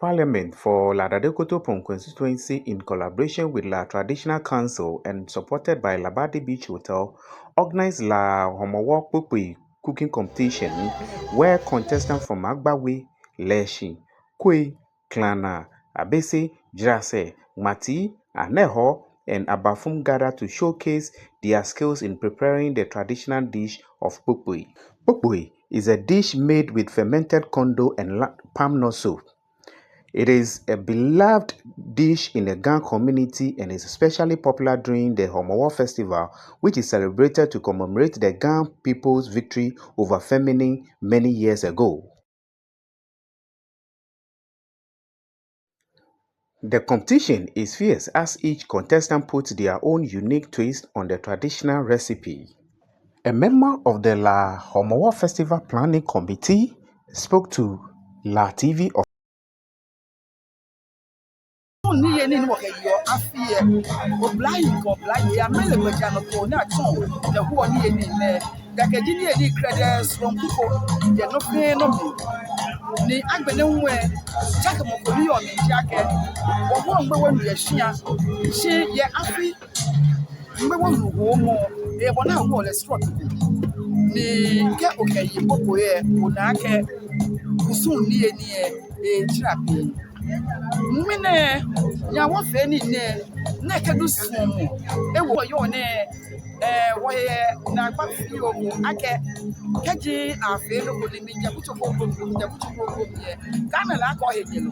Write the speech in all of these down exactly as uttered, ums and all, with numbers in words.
Parliament for La Dade Kotopon constituency, in collaboration with La Traditional Council and supported by Labadi Beach Hotel, organized La Hɔmɔwɔ Kpokpoi cooking competition, where contestants from Agbawe, Leshi, Koi, Klana, Abese, Jirase, Mati, Anɛhɔ, and Abafum gather to showcase their skills in preparing the traditional dish of kpokpoi. Kpokpoi is a dish made with fermented kondo and la-, palm nut soup. It is a beloved dish in the Ga community and is especially popular during the Hɔmɔwɔ festival, which is celebrated to commemorate the Ga people's victory over famine many years ago. The competition is fierce as each contestant puts their own unique twist on the traditional recipe. A member of the La Hɔmɔwɔ Festival Planning Committee spoke to La T V of Niyenii ni wɔkɛyeɔ afi lɛ, oblayei kɛ oblayei amɛle gbɛjianɔtoo ni atsɔɔ kɛhoɔ niyenii nɛɛ. Kɛji niyenii krɛdɛɛ srɔto ko yɛ nɔ fɛɛ nɔ mli. Ni agbɛnɛ hu lɛ, tsakemɔ ko ni yɔɔ mli ji akɛ wɔhoɔ ŋmɛwo nu yɛ shia, shi yɛ afi ŋmɛwo nu hoomɔ lɛ, bɔ ni ahoɔ lɛ srɔto ko. Ni kɛ okɛye kpokpoi lɛ, onaa akɛ kusum niyenii lɛ, etsara pii. Ŋmɛnɛ, nyɛhaa wɔfee nii nɛɛ, nɛkɛ du suɔmɔ. Ewo yɔɔ nɛɛ, eh, wɔyɛ naagba fioo akɛ, kɛji afee nɔ ko ni miijɛ kutso ko ko, miijɛ kutso ko ko lɛ, kaana lɛ akɛ ohe je lo.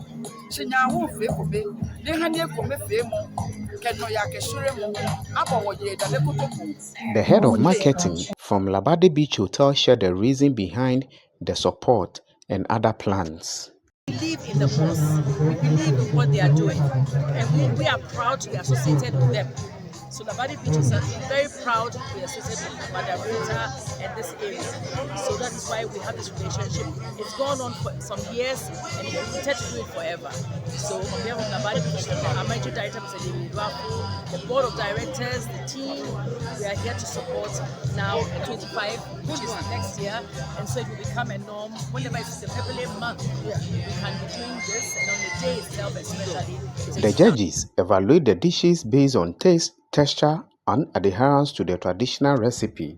Shi nyɛhaa wɔfee ekome, ni ehani ekomefeemɔ kɛ nɔyaa kɛ shweremɔ aba wɔ yɛ Dade Kotopon. The head of marketing from Labadi Beach Hotel shared the reason behind the support and other plans. We believe in the boss. We believe in what they are doing. And we, we are proud to be associated with them. So Labadi Beach is very proud to be associated with Madam Rita and this area. So that is why we have this relationship. It's gone on for some years and we intend to do it forever. So on behalf of Labadi Beach, the managing director, Mister David Duafu, the board of directors, the team, we are here to support now at twenty-five, which is next year. And so it will become a norm. Whenever it's the Pepele month, we can be doing this, and on the day itself especially. The judges evaluate the dishes based on taste, texture, and adherence to the traditional recipe.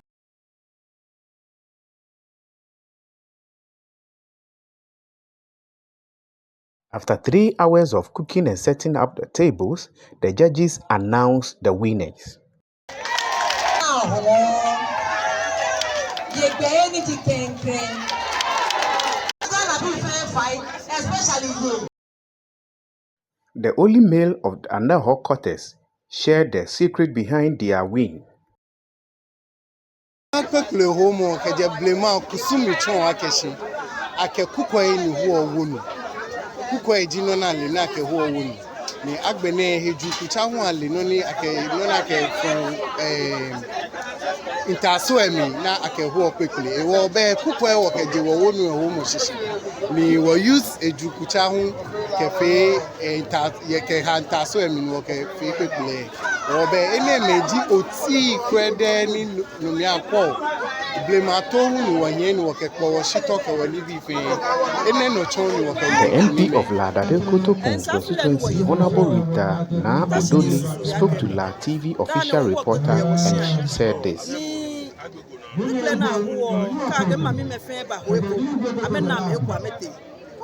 After three hours of cooking and setting up the tables, the judges announced the winners. The only male of the Anɛhɔ quarters shared the secret behind their win. Kpekple hoomɔ kɛjɛ blema kusum mli tsɔɔ akɛ shi akɛ kukɔi ni hoɔ wonu. Kukɔi ji nɔ ni ale ni akɛhoɔ wonu. Ni agbɛnɛ hejuu kutsa hu ale nɔ ni akɛ, nɔ ni akɛfɔ, eh, ntaaso lɛ mli ni akɛhoɔ kpekple. Hewɔ bɛ kukɔi wɔkɛje wɔwonu lɛ hoomɔ shishi. Ni wɔ use hejuu kutsa hu kɛfee, eh, nta-, yɛ kɛha ntaaso lɛ mli ni wɔkɛfee kpekple. Hewɔ bɛ enɛɛmɛi ji otii krɛdɛɛ ni no, no mli akwɔ. Blema too hu ni wɔhiɛ ni wɔkɛkpɔ wɔshitɔ kɛ wɔnibii fɛɛ. Enɛ nɔ tsɔɔ ni wɔkɛ. The M P of La Dade Kotopon constituency, Honorable Rita Naa Odoley, spoke to La T V official reporter and said this. Kpekple ni ahoɔ, kɛ akɛ mamimɛi fɛɛ baho eko, amɛna amɛ eko amɛtee.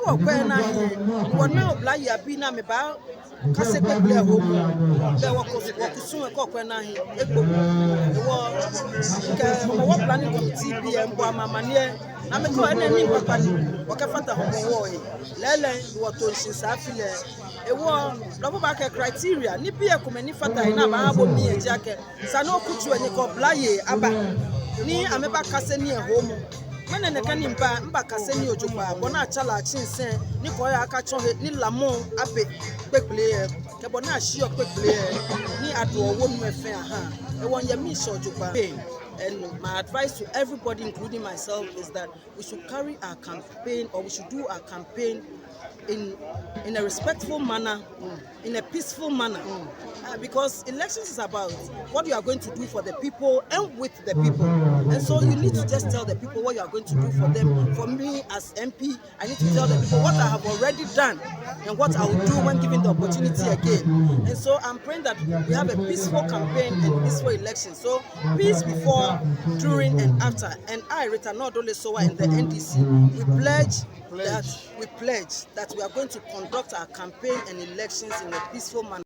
Kɛ wɔkwɛ naa hiɛ, wɔna oblayei abii ni amɛbakase kpekple hoomɔ. Bɛ wɔku-, wɔkusum lɛ kɛ wɔkwɛ naa hiɛ, egbo. Hewɔ, kɛ Hɔmɔwɔ planning committee bii lɛ, mibɔ amɛ amaniɛ. Ni amɛkɛɛ enɛ nii kpakpa ni wɔkɛfata Hɔmɔwɔ he. Lɛɛlɛŋ, wɔto shishi afi lɛ. Hewɔ, blɔfo baakɛɛ criteria, nibii komɛi ni fata he ni abaaha bo mli lɛ ji akɛ, esa ni okutso lɛ nyɛ kɛ oblayei aba ni amɛbakase nii lɛ hoomɔ. Ŋmɛnɛ nɛkɛ ni miba, mibakase nii lɛ jogbaŋŋ, bɔ ni atsa lɛ atsɛnsɛn, ni kɔɔyɔɔ akatsɔ he, ni lamɔ abe kpekple lɛ, kɛ bɔ ni ashiɔ kpekple lɛ, ni aduɔ wonu lɛ fɛɛ ahaa. Hewɔ miyɛ miishɛɛ jogbaŋŋ. And my advice to everybody, including myself, is that we should carry our campaign, or we should do our campaign in in a respectful manner, in a peaceful manner. Uh, because elections is about what you are going to do for the people and with the people. And so you need to just tell the people what you are going to do for them. For me as M P, I need to tell the people what I have already done and what I will do when given the opportunity again. And so I'm praying that we have a peaceful campaign and peaceful election. So peace before, during, and after. And I, Rita Nordole Sowa, and the N D C, we pledge that we pledge that we are going to conduct our campaign and elections in a peaceful manner.